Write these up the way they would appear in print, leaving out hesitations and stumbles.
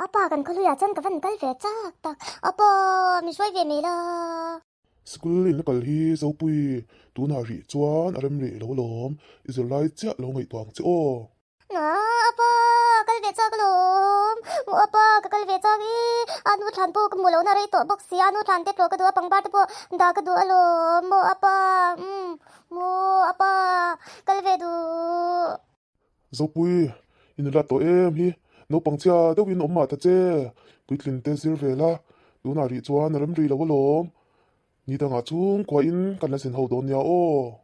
Apa kan khawluiah chuan ka van kal ve chak tak. Apa min hruai ve mai la. School in la kal hi Zopui tunah rih chuan a rem rih lo lawm, i zirlai chiah lo ngaihtuah ang che aw. Apa kal ve chak alawm, maw apa ka kal ve chak i, a nu thlan pawh ka hmuh lohna rei tawh bawk si, a nu thlan te tlawh ka duh a, pangpar te pawh dah ka duh alawm, maw apa umm maw apa kal ve duh. Zopui, i nula tawh em hi, naupang chhia deuhin awm mah ta che, puitlin te zir ve la, tunah rih chuan a rem rih lo alawm, ni dangah chhungkuahin kan la zin ho dawn nia aw.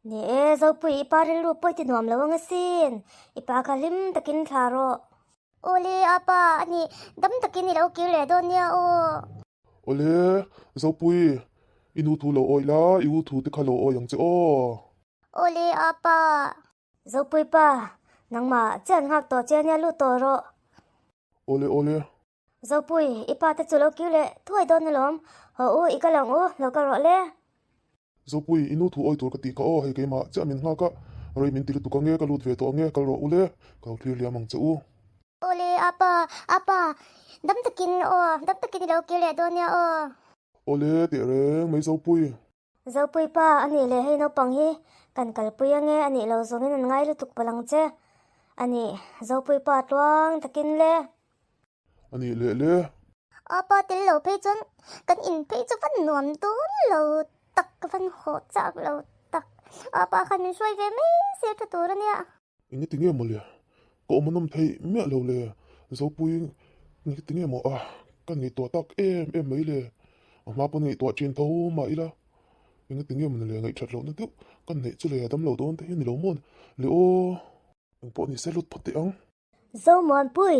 Ni e, Zopui, i pa rilru pawh i ti nuam lo ang asin. I pa kha hlim takin thla rawh. Awle, apa, a ni, dam takin i lo kir leh dawn nia aw. Awle, Zopui, i nu thu lo awih la, i u thu te kha lo awih ang che aw. Awle, apa. Zopui pa, nangmah chian nghak tawh che ania lut tawh rawh. Awle, awle. Zopui, i pa te chu lo kir leh thuai dawn alawm. Haw u, i kal ang u, lo kal rawh le. Zopui, i nu thu awi tur ka tih kha aw, hei keimah chiah min nghak a, rei min ti lutuk ange, ka lut ve tawh ange, kal rawh u le, ka lo thlir liam ang che u. Awle, apa, apa, dam takin aw, dam takin i lo kir leh dawn nia aw. Awle, teh reng mai Zopui. Zopui pa, a nih leh hei naupang hi kan kalpui ange, a nih lo zawngin an ngai lutuk palh ang che. A nih, Zopui pa tluang takin le. A nih leh le. Apa tel lo phei chuan kan in phei chu van nuam dawn lo tak, ka van haw chak lo tak. Apa khan min hruai ve mai se tha tur a nia. Enge tinge maw le? Ka awm a nawm theih miah lo le. Zopui enge tinge maw a ka ngaihtuah tak em em mai le. A hma pawn ngaihtuah thin tho mah ila enge tinge maw ni le ngaihthat lohna deuh ka neih chu le a dam lo dawn te hi a ni lo maw le aw. Engpawh ni se lut phawt teh ang. Zomuanpui!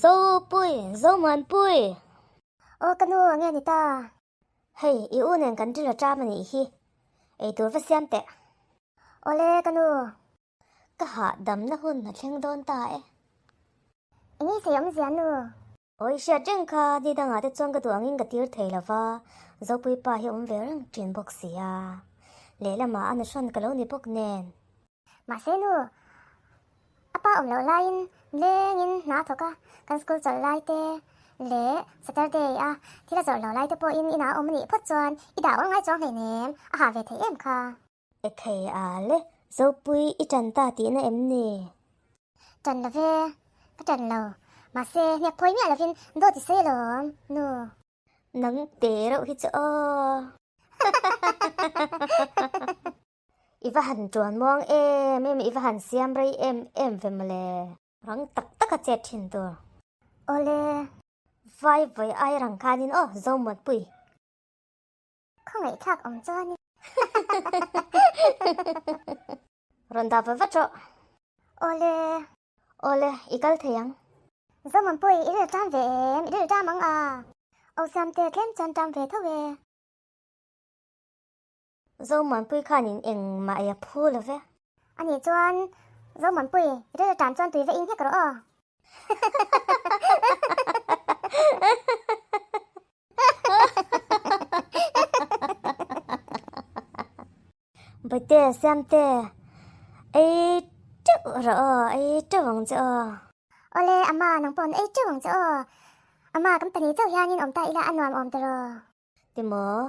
Zopui! Zomuanpui! Aw ka nu ange ni ta. Hei, i u nen kan ṭil a ṭam a nih hi. Ei tur va siam teh. Awle ka nu. Ka hahdamna hun a thleng dawn ta e. Eng i sawi awmzia nu? Aw i hriat reng kha, ni dangah te chuan ka duh angin ka tir thei lo va, Zopui pa hi awm ve reng ṭin bawk si a. Lehlamah a nuhrawn ka lo ni bawk nen. Mahse nu, a pa awm loh laiin lengin hna a thawk a, kan school chawlh lai te leh Saturday a thil a zawrh lo lai te pawhin inah a awm a nih phawt chuan i dah awr ngai chuang hleinem, a hah ve thei em kha. E thei a le, Zopui i ṭan ta tihna em ni? Ṭan lo ve, ka ṭan lo. Mahse, hniak phawi miah lovin dawt i sawi alawm, nu. Nang te reuh hi chu aw. I va han tuan muang em em, i va han siam rei em em ve mawle. Rang tak tak a chet thin tur. Awle, vai vawi ai rang khanin aw Zomuanpui. Khawngaihthlak awm chuanin. Rawn dah va vat rawh. Awle. Awle, i kal thei ang. Zomuanpui, i ril ṭam ve em? I ril ṭam ang a. Aw Siamte, tlem chuan ṭam ve tho e. Zomuanpui khanin engmah ei a phu lo ve. Ani chuan, Zomuanpui, ril tan chuan tui va in nghek rawh aw. Bawihte, Siamte, ei teuh rawh aw, ei teuh ang che aw. Awle, Amma, nang pawh ei teuh ang che aw. Amma, kan pahnih chauh hianin awm ta ila a nuam awm tiraw. Timaw,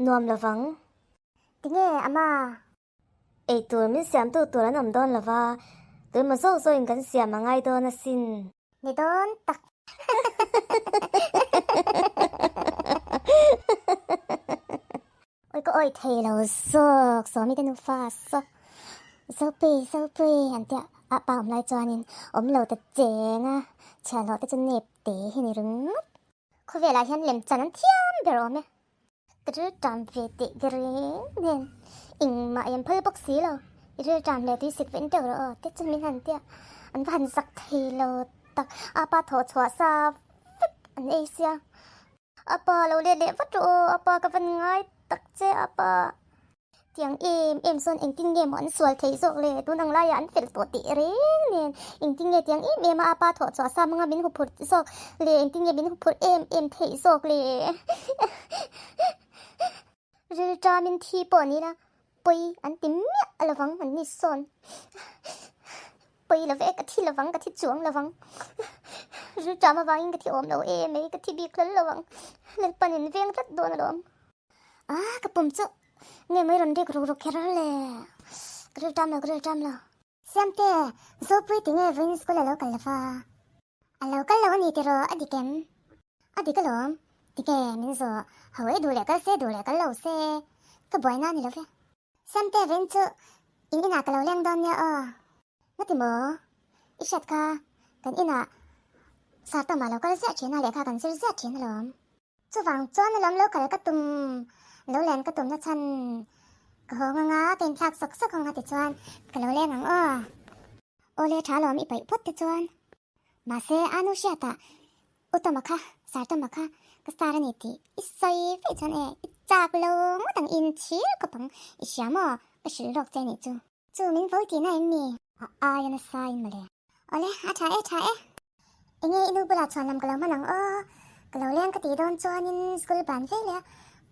nuam lovang. Tinge, Amma? Eitur min siamtu tur an awm dawn lova, tuemaw zawk zawkin kan siam a ngai dawn asin. Ni dawn tak. Oi ka awih thei lo zawk, Sawmi te nufa saw Zopui, Zopui an tia a pa awm lai chuanin awm lo ta cheng a, chhiahhlawh te chu nep te hi ni ringawt. Khawvelah hian lemchan an thiam ber awm e. Ka rilṭam ve teh ber reng nen engmah i an phal bawk si lo. I rilṭam leh tui sik vein teuh rawh aw te chu min han tia. An va han zak thei lo tak. Apa thawh chhuah sa vek an ei sia. Apa lo let leh vat rawh aw apa ka van ngai tak che apa. Tiang em em sawn engtin nge maw an sual thei zawk le? Tun ang laiah an fel tawh teh reng nen engtin nge tiang em em a apa thawh chhuah sa hmanga min huphurh zawk le? Engtin nge min huphurh em em theih zawk le? Rilṭamin thi pawh ni la pawi an ti miah lovang an ni sawn. Pawi lo ve, ka thi lovang, ka thi chuang lovang. Rilṭam avangin ka thi awm lo em mai, ka thi bik hlal lovang. Lalpan in veng tlat dawn alawm. Ah, ka pum chu nge mai rawn rik ruk ruk kher le. Ka rilṭam lo, ka rilṭam lo. Siamte, Zopui tinge vawiin school a lo kal lova? A lo kal lo a ni tiraw, a dik em? A dik alawm, tige min zawh, ho e duh leh kal se, duh leh kal lo se, ka buaina a ni lo ve. Samte ven chu in inah ka lo leng dawn nia aw. Ngati maw? I hriat kha kan inah Sartama lo kal ziah thin a, lehkha kan zir ziah thin alawm. Chuvang chuan alawm lo kal ka tum, lo len ka tumna chhan ka haw ngang a, ka inthlak sawk sawk ang a tichuan ka lo leng ang aw. Awle tha alawm i paih phawt te chuan. Mahse a nu hriatah U Tawma kha, Sir Tawma kha ka star a ni tih i sawi veih chuan e, i chak lo ngawt ang, in chhir khawp ang, i hria maw? Ka hrilh rawk che nih chu. Chu min vo tihna em ni? A aia nasa in mawle. Awle, a tha e, tha e. Enge i nu bulah chhuan lam ka lo hman ang aw, ka lo leng ka tih dawn chuanin school ban ve leh a,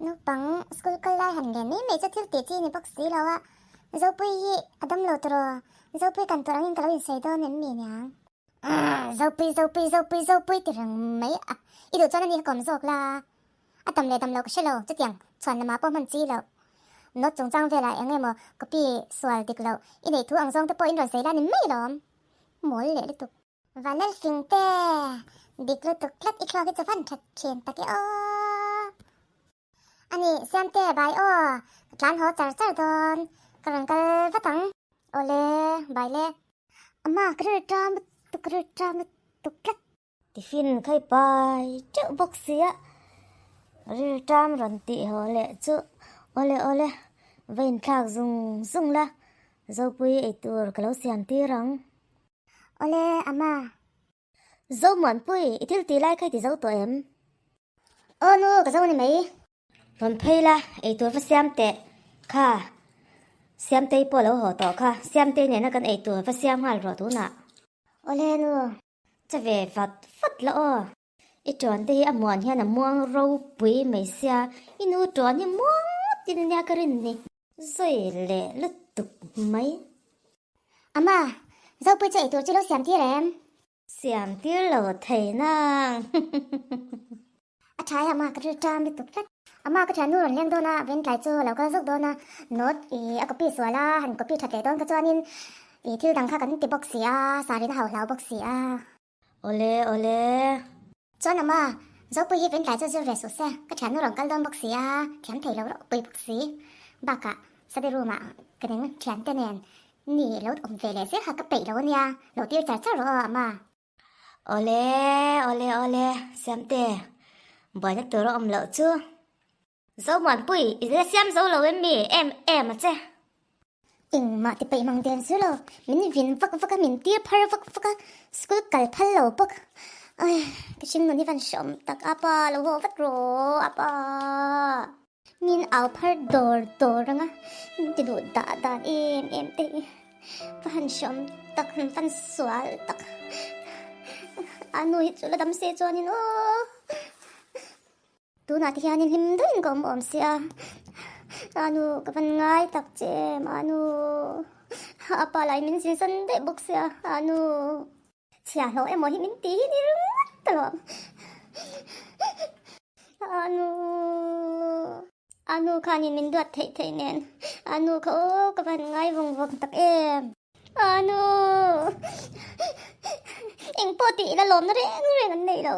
naupang school kal lai han len mai mai chu thil tih chi ni bawk si lo a, Zopui hi a dam lo tawh aw, Zopui kan tur angin ka lo insawi dawn em mi niang? Zopui, Zopui, Zopui, Zopui ti reng mai a, i duh chuan a ni kha kawm zawk la. A tam leh dam lo ka hre lo, chutiang chhuan lamah pawh hman chi loh. Note chungchang velah eng emaw copy sual dik loh i neih thu ang zawng te pawh in rawn sawi la ni mai lawm. Mawl leh lutuk. Vanel fing te, dik lutuk tlat i thluak hi chu van that thin tak e aw. Ani, Siamte, bai aw, ka tlan haw char char dawn, ka rawn kal vat ang. Awle, bai le. Ama, ka rilru ṭam lutuk, ka rilru ṭam lutuk tlat. Tiffin khai pai teuh bawk sia, rilru ṭam rawn tih haw leh chu awle awle, va inthlak zung zung la, Zopui eitur ka lo siam tir ang. Awle, Ama. Zomuanpui, i thil tih lai kha i ti zo tawh em? Aw nu, ka zo ni mai. Rawn phei la, eitur va siam teh. Kha, Siamtei pawh lo haw tawh kha, Siamtei nena kan eitur va siam nghal rawh tunah. Awle nu, che ve vat vat la aw. I tuan te hi a muan hian a muang ropui mai sia, i nu tuan hi muang ngawt in ania ka rin ni. Zawi leh lutuk mai. Ama, Zopui chu eitur chu lo siam tir em? Siam tir lo thei nang. A tha e ama ka rilru ṭam lutuk tlat. Ama ka thiannu rawn leng dawn a, ventlai chu a lo kal zawk dawn a, note i a copy sual a, han copy ṭhat leh dawn kha chuanin i thil dang kha kan ti bawk si a, sarina hau hlau bawk si a. Awle awle. Chuan ama, Zopui hi ventlai chu zir ve suh se, ka thiannu rawn kal dawn bawk si a, thiam thei lo ropui bawk si. Bakah study room ah ka ning thiante nen Ni, lo awm ve leh zel kha ka peih lo ania, lo tir char char rawh aw ama. Awle, awle, awle, Siamte, buaina tur a awm loh chu. Zomuanpui, i la siam zo lo em mi, em em a che. Engmah ti peih mang den su lo, min vin vak vak a, min tir phar vak vak a, school kal phal lo bawk. Ai, ka hring nun hi van hreawm tak, apa lo haw vat rawh, apa. Min au phar dawr dawr ang a, min ti duh dah dan em em te hi va han hreawm tak, han fan sual tak. A nu hi chu la dam se chuanin aw. Tunah te hianin hlim deuhin ka awm awm sia, a nu ka van ngai tak che em, a nu a pa lah in min zin san daih bawk sia, a nu. Chhia hlawh emaw hi min ti hi ni ringawt ta lo. Anu Anu khanin min duat theih theih nen Anu kha aw ka van ngai vawng vawng tak em. Anu Engpawh tih ila lawmna reng reng an nei lo.